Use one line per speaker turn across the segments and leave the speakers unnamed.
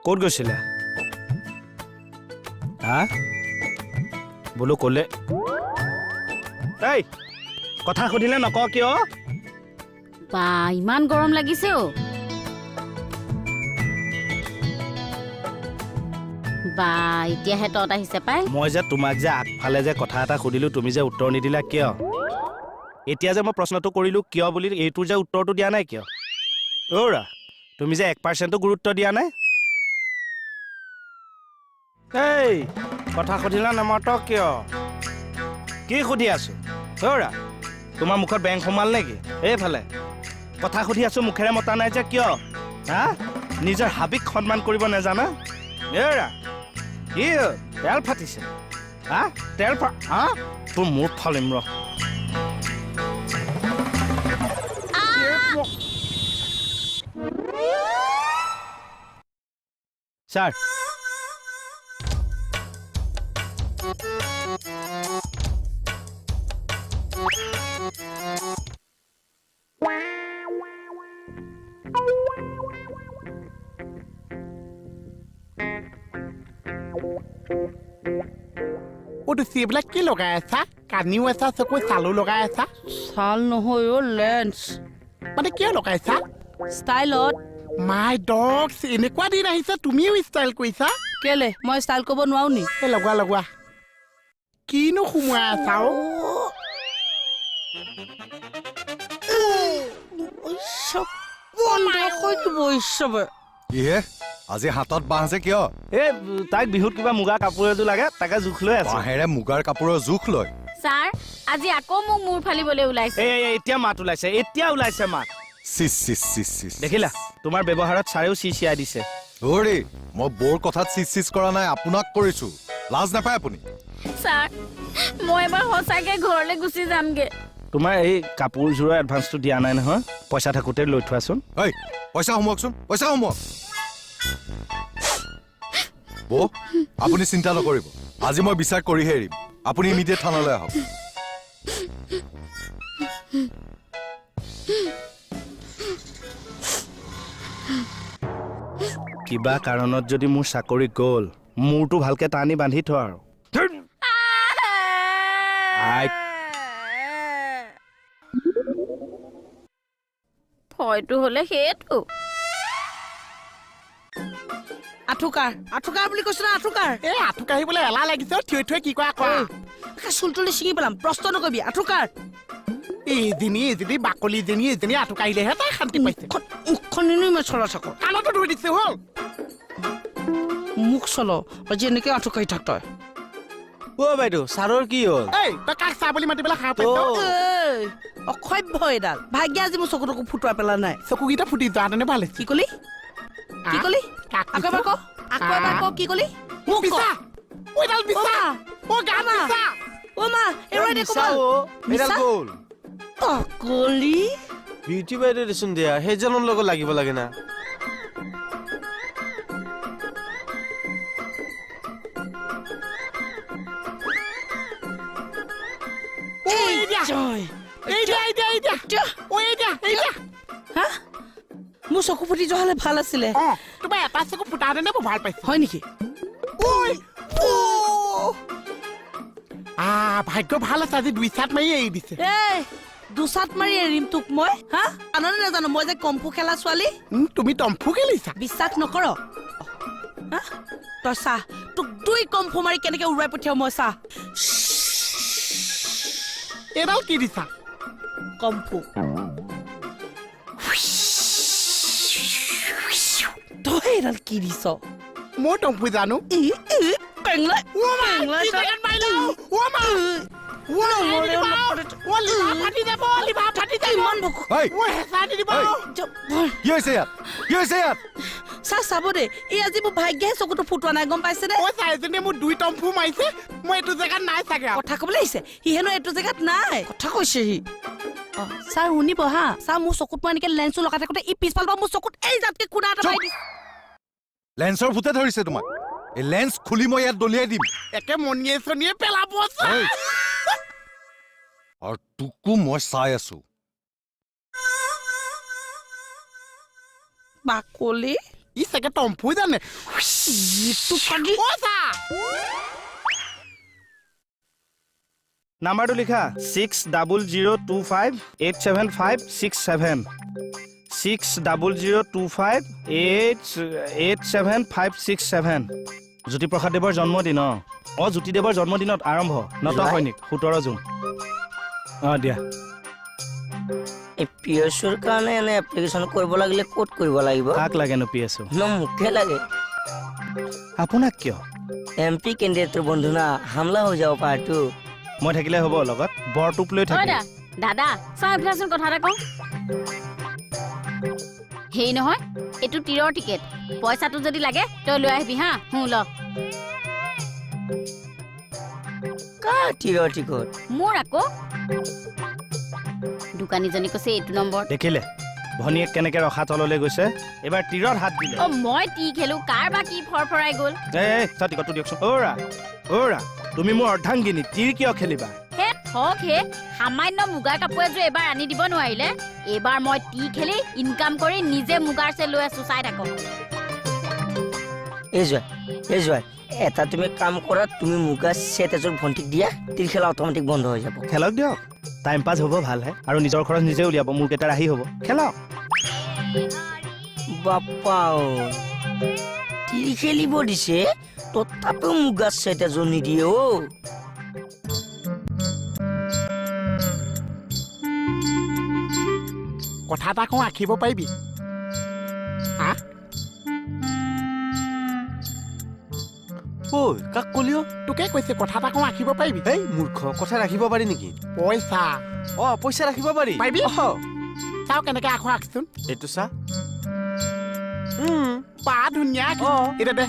ক'ত গৈছিলা? হা, বোলো ক'লে? এই কথা সুধিলে নক কিয়?
বা, ইমান গৰম লাগিছে অ। বা, এতিয়াহে তত আহিছে পাই।
মই যে তোমাক যে আগফালে যে কথা এটা সুধিলো, তুমি যে উত্তৰ নিদিলা কিয়? এতিয়া যে মই প্ৰশ্নটো কৰিলো কিয় বুলি, এইটোৰ যে উত্তৰটো দিয়া নাই কিয়? অ'ৰা, তুমি যে 1%-ও গুৰুত্ব দিয়া নাই। এই কথা সুধিলা নামাত কিয়? কি সুধি আছো? অ'ৰা, তোমাৰ মুখত বেংক সোমাল নেকি? এইফালে কথা সুধি আছো, মুখেৰে মতা নাই যে কিয়? হা, নিজৰ হাবিক সন্মান কৰিব নাজানা? এৰা, কি হ'ল? তেল ফাটিছে? হা, তেল ফা, হা, তোৰ মূৰ ফালিম ৰ। ছাৰ,
অ' তুচি, এইবিলাক কি লগাই আছা? কানিও আছা, চকু চালো লগাই আছা।
ছাল নহয় অ', লেন্স।
মানে কিয় লগাইছা?
ষ্টাইলত।
মাই ডগছ, এনেকুৱা দিন আহিছে তুমিও ষ্টাইল কৰিছা।
কেলে মই ষ্টাইল কৰিব নোৱাৰো নি?
এই লগোৱা লগোৱা, কিনো সোমোৱাই আছা অ'?
কিহে আজি হাতত বাঁহ যে কিয়?
এই তাইক বিহুত কিবা মুগা কাপোৰ এযোৰ লাগে, তাকে জোখ লৈ আছো।
বাঁহেৰে মুগাৰ কাপোৰৰ জোখ লয়?
ছাৰ, আজি আকৌ মোক মূৰ ফালিবলৈ ওলাইছে।
এই এতিয়া মাত ওলাইছে, এতিয়া ওলাইছে মাত।
চিচ চিচ চিচ চিচ।
দেখিলা, তোমাৰ ব্যৱহাৰত ছাৰেও চি চিয়াই দিছে।
অ'ৰে, মই বৰ কথাত চিচ চিচ কৰা নাই, আপোনাক কৰিছো। লাজ নাপায় আপুনি?
ছাৰ, মই এবাৰ সঁচাকে ঘৰলৈ গুচি যামগে।
তোমাৰ এই কাপোৰযোৰৰ এডভান্সটো দিয়া নাই নহয়, পইচা থাকোঁতে লৈ থোৱাচোন।
ঐ, পইচা সোমোৱাকচোন, পইচা সোমোৱাক। বৌ, আপুনি চিন্তা নকৰিব, আজি মই বিচাৰ কৰিহে এৰিম। আপুনি ইমিডিয়েট থানালৈ আহক।
কিবা কাৰণত যদি মোৰ চাকৰি গ'ল, মূৰটো ভালকে টানি বান্ধি থোৱা আৰু।
ভয়টো হ'লে সেইটো।
আঁঠুকাৰ, আঁঠুকাৰ বুলি কৈছো না, আঁঠুকাৰ।
এই আঁঠু কাঢ়িবলৈ এলাহ লাগিছে, থিয় থিয় কি কৰা কোৱা।
চুল তুলি ছিঙি পেলাম, প্ৰশ্ন নকৰিবি, আঁঠুকাৰ।
এইজনী এইজনী বাকলিজনী এইজনী আঁঠু কাঢ়িলেহে তাই শান্তি পাইছে।
মুখখন এনেই মই চলা থাকো।
কাণতো ধুই দিছে হ'ল।
মুখ চল, আজি এনেকে আঁঠু কাঢ়ি থাক তই।
অ বাইদেউ, ছাৰৰ কি হ'ল?
এই তই কাক চাহ বুলি মাতি পেলাই সাৰ পাইছ?
এই অসভ্য এডাল, ভাগ্য আজি মোৰ চকু টকু ফুটুৱাই পেলা নাই।
চকুকেইটা ফুটি যোৱা তেনে ভাল হৈছে।
কি কলি? কি কলি? আকৌ এবাৰ ক, আকৌ এবাৰ ক, কি কলি? মোক ক।
ওইডাল বিছা, অ গা বিছা।
অ মা, এৰুৱাই দে কোমল।
এডাল গ'ল।
কলি?
বিউটি বাইদেউ দেচোন দিয়া, সেইজনৰ লগত লাগিব লাগে না।
মোৰ চকু ফুটি যোৱা হ'লে ভাল আছিলে।
তোমাৰ এটা চকু ফুটাহেঁতেনে মই ভাল পাইছো।
হয় নেকি?
ভাগ্য ভাল আছে, আজি দুই চাট মাৰি এৰি দিছে।
এই দুচাট মাৰি এৰিম তোক মই। হা, আননে নাজানো মই যে কম্ফু খেলা ছোৱালী।
তুমি টম্ফু খেলিছা?
বিশ্বাস নকৰ? হা, তই চাহ, তোক দুই কম্ফু মাৰি কেনেকে উৰুৱাই পঠিয়াও মই চাহ।
এইডাল কি দিছা?
কম্ফু। তই এইডাল কি দিছ?
মই টম্ফু জানো।
কি হৈছে ইয়াত? কি হৈছে ইয়াত?
চা চাব দেই, এই আজি মোৰ ভাগ্যহে চকুটো ফুটোৱা নাই, গম পাইছে নে?
চাইজনীয়ে মোৰ দুই টম্ফু মাৰিছে, মই এইটো জেগাত নাই চাগে।
কথা ক'বলৈ আহিছে সি, হেনো এইটো জেগাত নাই, কথা কৈছে সি। ছাৰ শুনিব হা, ছাৰ মোৰ চকুত মই এনেকে লেন্সো লগাই থাকোঁতে ই পিছফালৰ পৰা মোৰ চকুত এই জাতকে খুন্দা এটা মাৰি দিছে।
লেন্সৰ ভূতে ধৰিছে তোমাক। এই লেন্স খুলি মই ইয়াত দলিয়াই দিম।
একে মনিয়ে চনিয়ে পেলাব।
আৰু তোকো মই চাই আছো।
বাকলি।
ই চাগে টম্পু জানে।
নাম্বাৰটো লিখা 6002587567, 60025887 567। জ্যোতিপ্ৰসাদ দেৱৰ জন্মদিন। অঁ অঁ, জ্যোতিদেৱৰ জন্মদিনত আৰম্ভ নত সৈনিক, 17 জুন। অঁ দিয়া।
এই পি এছ অ'ৰ কাৰণে এনে এপ্লিকেশ্যন কৰিব লাগিলে ক'ত কৰিব লাগিব?
কাক লাগেনো পি এছ অ'?
ন, মোকহে লাগে।
আপোনাক কিয়?
এম পি কেণ্ডিডেটৰ বন্ধু না, হামলা হৈ যাব পাৰেতো।
মই থাকিলে হ'ব, লগত বৰটোপ লৈ
ঐ
থাকিম।
দা, দাদা, চাওঁ এইফালেচোন, কথা এটা কওঁ। হেৰি নহয়, এইটো তীৰৰ টিকেট, পইচাটো যদি লাগে তই লৈ আহিবি হা। হুঁ, ল।
কাৰ তীৰৰ টিকট?
মোৰ আকৌ। দোকানীজনী কৈছে এইটো নম্বৰ।
দেখিলে ভনীয়েক কেনেকে ৰখা তললৈ গৈছে, এইবাৰ তীৰত হাত দিলে।
অ, মই তীৰ খেলো, কাৰ বা কি ফৰফৰাই গ'ল।
এই চা, টিকটটো দিয়কচোন। অ'ৰা অ'ৰা, তুমি মোৰ অৰ্ধাংগিনী, তীৰ কিয় খেলিবা?
হে থক হে, সামান্য মুগাৰ কাপোৰ এযোৰ এবাৰ আনি দিব নোৱাৰিলে। এইবাৰ মই তীৰ খেলি ইনকাম কৰি নিজে মুগাৰ চেট লৈ আছো, চাই থাকক।
এই যোৱা, এই যোৱা, এটা তুমি কাম কৰা, তুমি মুগা চেট এযোৰ ভণ্টিক দিয়া, তীৰ খেলা অট'মেটিক বন্ধ হৈ যাব।
খেলক দিয়ক, টাইম পাছ হ'ব ভালহে, আৰু নিজৰ খৰচ নিজে উলিয়াব, মোৰ কেইটা ৰাহি হ'ব। খেলক।
বাপ্পা ঐ, তীৰ খেলিব দিছে তথাপিও মুগা চেট এযোৰ নিদিয়ে অ'।
কথা এটা কওঁ, আঁকিব পাৰিবি? হা?
ঐ, কাক কলি অ'?
তোকে কৈছে, কথা এটা কওঁ, আঁকিব পাৰিবি?
এই মূৰ্খ, কথা ৰাখিব পাৰি নেকি?
পইচা।
অ, পইচা ৰাখিব পাৰি।
পাৰিবি?
অ।
চাওঁ কেনেকে আখৰ আঁকচোন।
এইটো চা।
বা, ধুনীয়া আঁকিছ।
অ।
এতিয়া দে।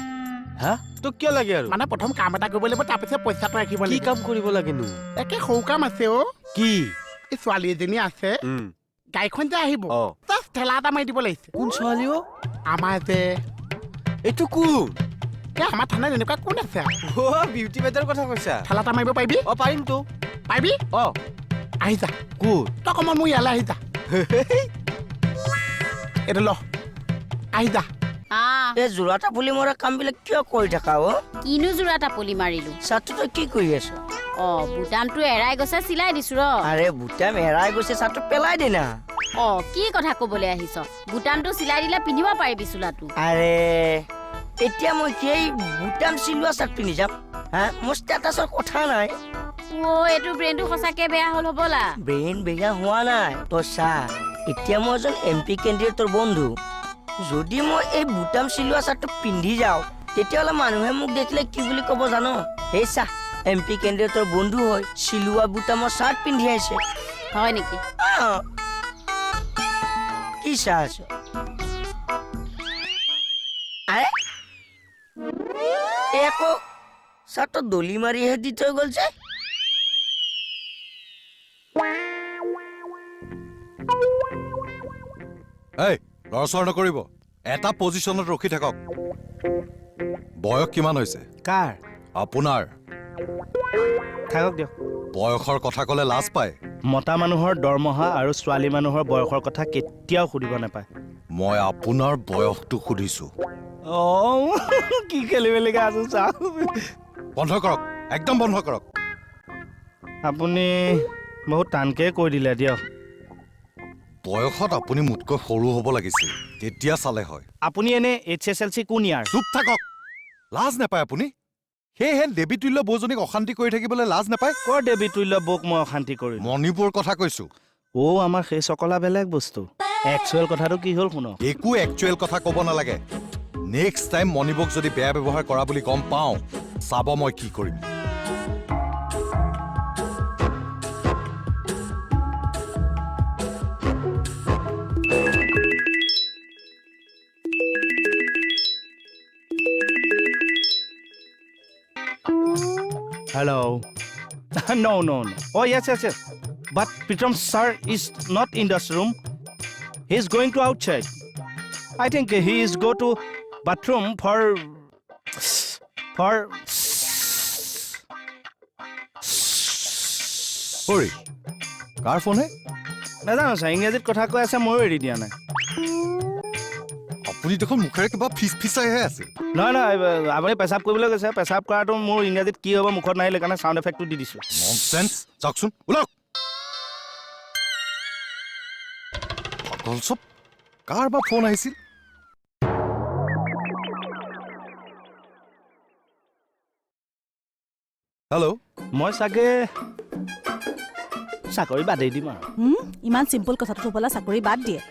হা, তোক কিয় লাগে আৰু?
মানে প্ৰথম কাম এটা কৰিব লাগিব, তাৰপিছত পইচাটো ৰাখিব
কি
লাগিব।
কাম কৰিব লাগেনো?
একে সৰু কাম আছে অ'।
কি?
এই ছোৱালী এজনী আছে, গাড়ীখন যে আহিব, জাষ্ট ঠেলা এটা মাৰি দিব লাগিছে।
কোন ছোৱালী অ'?
আমাৰ যে
এইটো কোন?
এই আমাৰ থানাত এনেকুৱা কোন আছে আৰু?
অ, বিউটি বাইদেউৰ কথা কৈছা?
ঠেলা এটা মাৰিব পাৰিবি?
অ, পাৰিমতো।
পাৰিবি?
অ।
আহি যা।
ক'ত?
তই অকণমান মোৰ ইয়ালৈ আহি যা। এইটো ল, আহি যা।
আহ।
এই যোৰা টাপুলি মৰা কামবিলাক কিয় কৰি থাকা অ'?
কিনো যোৰা টাপলি মাৰিলো?
চাহটো তই কি কৰি আছ?
অ, বুটামটো এৰাই গৈছে, চিলাই দিছো ৰ।
আৰে, বুটাম হেৰাই গৈছে, চাহটো পেলাই দে না।
অ, কি কথা কবলৈ আহিছ, বুটামটো চিলাই দিলে পিন্ধিব পাৰিবি চোলাটো।
আৰে, এতিয়া মই কি এই বুটাম চিলোৱা চাৰ্ট পিন্ধি যাম? হা, মোৰ ষ্টেটাছৰ কথা নাই।
অ, এইটো ব্ৰেইনটো সঁচাকে বেয়া হ'ল হ'বলা।
ব্ৰেইন বেয়া হোৱা নাই, তই চা, এতিয়া মই এজন এম পি কেণ্ডিডেটৰ বন্ধু। যদি মই এই বুটাম চিলোৱা চাৰ্টটো পিন্ধি যাওঁ, তেতিয়াহ'লে মানুহে মোক দেখিলে কি বুলি ক'ব জান? সেই চা, এম পি কেণ্ডিডেটৰ বন্ধু হৈ চিলোৱা বুটামৰ চাৰ্ট পিন্ধি আহিছে।
হয় নেকি?
আহ। কি চাই আছ? আৰে, এই আকৌ চাৰ্টটো দলি মাৰিহে দি থৈ গ'ল যে।
এই, লৰচৰ নকৰিব, এটা পজিশ্যনত ৰখি থাকক। বয়স কিমান হৈছে?
কাৰ?
আপোনাৰ।
থাকক দিয়ক।
বয়সৰ কথা ক'লে লাজ পায়।
মতা মানুহৰ দৰমহা আৰু ছোৱালী মানুহৰ বয়সৰ কথা কেতিয়াও সুধিব নাপায়।
মই আপোনাৰ বয়সটো সুধিছো।
অ, কি খেলি মেলিকে আছো চাওঁ।
বন্ধ কৰক, একদম বন্ধ কৰক।
আপুনি বহুত টানকে কৈ দিলে দিয়ক।
বয়সত আপুনি মোতকৈ সৰু হ'ব লাগিছিল, তেতিয়া চালে হয়।
আপুনি এনে এইচএছএলচি কোন ইয়াৰ?
চুপ থাকক, লাজ নাপায় আপুনি? সেয়েহে দেৱী তুল্য বৌজনীক অশান্তি কৰি থাকিবলৈ লাজ নাপায়?
কৰ দেৱী তুল্য বৌক মই অশান্তি কৰিলো?
মণিপুৰ কথা কৈছো।
অ', আমাৰ সেই চকলা বেলেগ বস্তু। একচুৱেল কথাটো কি হ'ল শুনক।
একো একচুৱেল কথা ক'ব নালাগে। নেক্সট টাইম মণিবৌক যদি বেয়া ব্যৱহাৰ কৰা বুলি গম পাওঁ, চাব মই কি কৰিম।
Hello. No. Oh, yes. But Pritam sir is not in this room. He is going to outside. I think he is go to bathroom for
Hari, car phone হে?
নাজানো ছাৰ, ইংৰাজীত কথা কৈ আছে, ময়ো এৰি দিয়া নাই।
আপুনি আপুনি দেখোন মুখেৰে কিবা ফিচ ফিচাইহে আছে।
নহয় নহয়, আপুনি পেচাব কৰিবলৈ গৈছে। পেচাব কৰাটো মোৰ ইংৰাজীত কি হ'ব মুখত নাহিলে, কাৰণে চাউণ্ড এফেক্টটো দি দিছোঁ।
ননচেন্স, যাওকচোন, ওলাওক। পাগল চব। কাৰ বা ফোন আহিছিল? হেল্ল'।
মই চাগে চাকৰি বাদেই দিম আৰু।
ইমান চিম্পল কথাটো হ'বলা চাকৰি বাদ দিয়ে?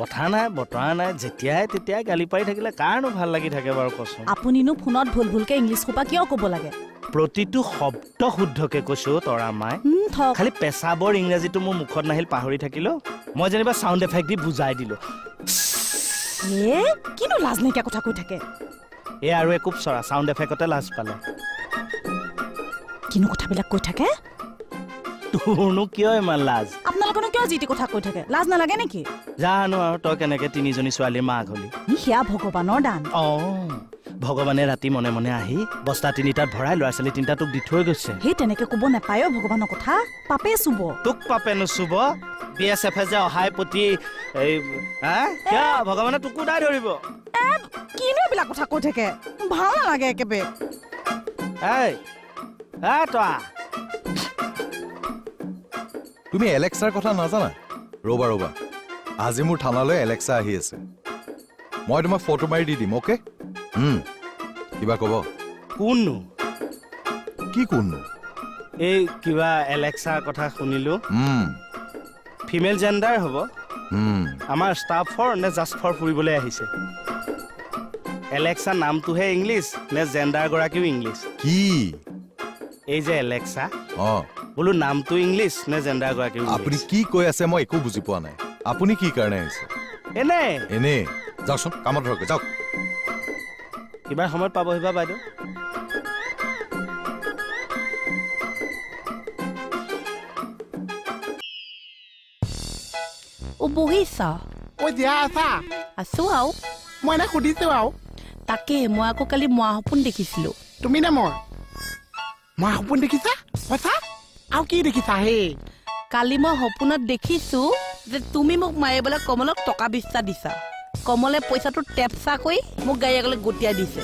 কথা নাই বতৰা নাই, যেতিয়াই তেতিয়াই গালি পাৰি থাকিলে কাৰনো ভাল লাগি থাকে বাৰু কচোন?
আপুনিনো ফোনত ভুল ভুলকে ইংলিছ সোপা কিয় ক'ব লাগে?
প্ৰতিটো শব্দ শুদ্ধকে কৈছো তৰা মাই।
থক।
খালি পেচাবৰ ইংৰাজীটো মোৰ মুখত নাহিল, পাহৰি থাকিলো। মই যেনিবা চাউণ্ড এফেক্ট দি বুজাই দিলো।
এ কিনো লাজ নাইকিয়া কথা কৈ থাকে।
এই আৰু একোপ চৰা চাউণ্ড এফেক্টতে লাজ পালে।
কিনো কথাবিলাক কৈ থাকে।
তোৰনো কিয় ইমান লাজ?
আপোনালোকেনো কিয় যি টি কথা কৈ থাকে, লাজ নালাগে নেকি?
জানো আৰু তই কেনেকে তিনিজনী ছোৱালীৰ মাক হলি।
ই সেয়া ভগৱানৰ দান।
অঁ, ভগৱানে ৰাতি মনে মনে আহি বস্তা তিনিটাত ভৰাই ল'ৰা ছোৱালী তিনিটা তোক দি থৈ গৈছে।
সেই তেনেকে ক'ব নাপায় অ' ভগৱানৰ কথা, পাপে চুব।
তোক পাপে নুচুব? বি এছ এফে যে অহাই প্ৰতি এই হা, কিয় ভগৱানে তোকো দাই ধৰিব?
কিনো এইবিলাক কথা কৈ থাকে, ভাল নালাগে একেবাৰে।
এই এ তই
তুমি এলেক্সাৰ কথা নাজানা? ৰ'বা ৰ'বা, আজি মোৰ থানালৈ এলেক্সা আহি আছে। মই তোমাক ফটো মাৰি দি দিম, অ'কে? কিবা ক'ব?
কোননো?
কি কোননো?
এই কিবা এলেক্সাৰ কথা শুনিলো। ফিমেল জেণ্ডাৰ হ'ব। আমাৰ ষ্টাফৰ নে জাষ্ট ফৰ ফুৰিবলৈ আহিছে? এলেক্সা নামটোহে ইংলিছ নে জেণ্ডাৰ গৰাকীও ইংলিছ?
কি?
এই যে এলেক্সা। বোলো নামটো ইংলিছ নে জেণ্ডাৰ গৰাকীও
আপুনি
ইংলিছ?
কি কৈ আছে মই একো বুজি পোৱা নাই। আপুনি কি কাৰণে আহিছে?
এনে।
এনেই? যাওকচোন, কামত ধৰক, যাওক।
কিমান সময়ত পাবহি বা বাইদেউ?
অ' বহিছা?
ঐ জীয়া, আছা?
আছো আৰু।
মই এনে সুধিছো আৰু।
তাকে মই আকৌ কালি মৰা সপোন দেখিছিলো।
তুমি নে মই? মই সপোন দেখিছা? সঁচা? আৰু কি দেখিছা হে?
কালি মই সপোনত দেখিছো যে তুমি মোক মাৰিবলৈ কমলক টকা 20টা দিছা। কমলে পইচাটো টেপচা কৰি মোক গাড়ী আগলৈ গতিয়াই দিছে।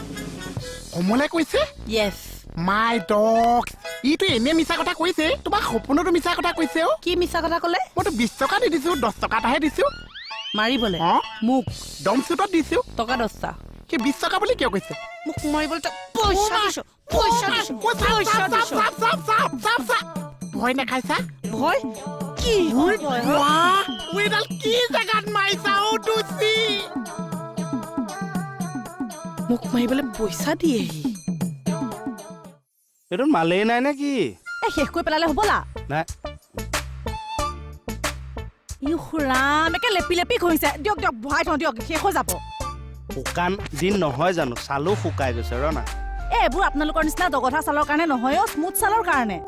কমলে কৈছে?
য়েছ।
মাই ডগ, ইটো এনে মিছা কথা কৈছে, তোমাৰ সপোনতো মিছা কথা কৈছে অ'।
কি মিছা কথা ক'লে?
মইতো 20 টকা দি দিছো, 10 টকা এটাহে দিছো।
মাৰিবলৈ?
অ।
মোক?
দম চুটত দিছো।
টকা 10টা।
সি 20 টকা বুলি কিয় কৈছে?
মোক মাৰিবলৈ তই পইচা দিছ, পইচা দিছ, পইচা দিছ।
ভয় নাখাইছা?
ভয় কি? ভয়
বাহ, এইডাল কি জেগাত মাৰিছা অ' দুচি।
মোক মাৰিবলৈ পইচা দিয়েহি।
এইটো মালেই নাই নে কি?
এই শেষ কৰি পেলালে হ'বলা।
নাই।
ইউহ ৰাম, একে লেপি লেপি ঘঁহিছে। দিয়ক দিয়ক, ভৰাই থওঁ দিয়ক, শেষ হৈ যাব।
শুকান দিন নহয় জানো, চালো শুকাই গৈছে ৰ না।
এই এইবোৰ আপোনালোকৰ নিচিনা দগধা ছালৰ কাৰণে নহয় অ', স্মুথ ছালৰ কাৰণে।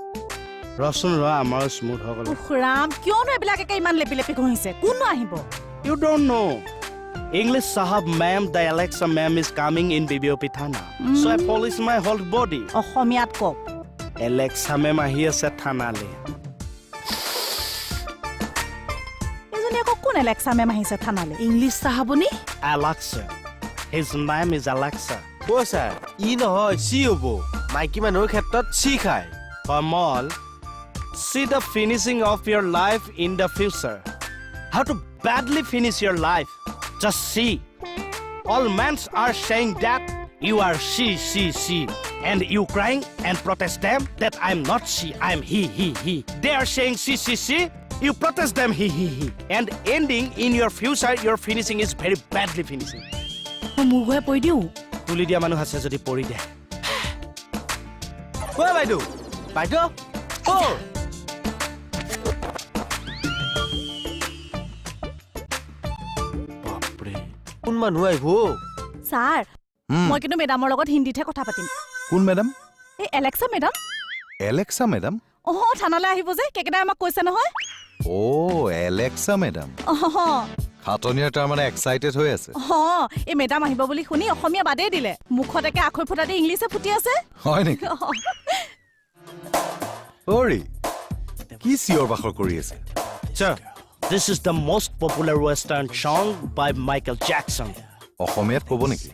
ৰচোন ৰ, আমাৰো স্মুথ হৈ গ'ল।
উফ ৰাম, কিয়নো এইবিলাক একে ইমান লেপি লেপি ঘঁহিছে, কোননো আহিব?
You don't know. English Sahab ma'am, the Alexa ma'am is coming in BBOP থানা। So I polish my whole body.
অসমীয়াত কওক।
Alexa ma'am আহি আছে থানালে।
এইজনী আকৌ কোন এলেক্সা মেম আহিছে থানালে?
ইংলিছ চাহাবনি?
Alexa. His name is Alexa.
অ' ছাৰ, ই নহয় চি হ'ব। মাইকী মানুহৰ ক্ষেত্ৰত চি খায়।
Kamal, see the finishing of your life in the future. How to badly finish your life. Just see. All men are saying that you are she, she, she. And you crying and protest them that I'm not she, I'm he, he, he. They are saying she, she, she. You protest them he, he, he. And ending in your future, your finishing is very badly finishing.
মই মূৰ ঘূৰাই পৰি দিওঁ।
তুলি দিয়া মানুহ আছে যদি পৰি দে।
ঐ বাইদেউ, বাইদেউ, অ'।
বাপৰে,
কোন মানুহ আহিব?
ছাৰ, মই কিন্তু মেডামৰ লগত হিন্দীতহে কথা পাতিম।
কোন মেডাম?
এই এলেক্সা মেডাম।
Alexa madam?
অহ, থানালৈ আহিব যে, কেকেদাই আমাক কৈছে নহয়।
অ' এলেক্সা মেডাম।
অহ।
খাটনিয়াৰ তাৰমানে এক্সাইটেড হৈ আছে।
অ, এই মেডাম আহিব বুলি শুনি অসমীয়া বাদেই দিলে, মুখত একে আখৈ ফুটা দি ইংলিছে ফুটি আছে।
হয় নেকি? অৰি, কি চিঞৰ বাখৰ কৰি আছে?
Sir, This is the most popular western song by Michael Jackson.
অসমীয়াত ক'ব নেকি?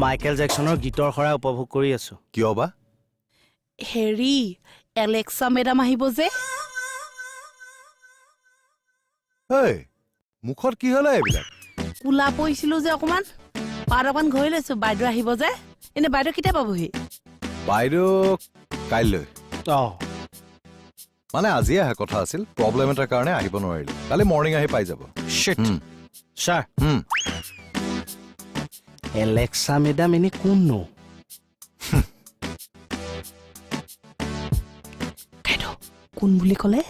মাইকেল জেকচনৰ গীতৰ শৰাই উপভোগ কৰি আছো।
কিয় বা?
হেৰি, এলেক্সা মেডাম আহিব যে।
হেই, মুখত কি হ'লে এইবিলাক?
কোলা পৰিছিলো যে, অকণমান পাত অকণ ঘঁহি লৈছো। বাইদেউ আহিব যে। এনে বাইদেউ কেতিয়া পাবহি?
বাইদেউ কাইলৈ।
অঁ।
মানে আজিয়ে অহা কথা আছিল, প্ৰব্লেম এটাৰ কাৰণে আহিব নোৱাৰিলে। কালি মৰ্ণিং আহি পাই যাব।
শ্বিট। ছাৰ, এলেক্সা মেডাম এনেই কোননো?
বাইদেউ কোন বুলি ক'লে?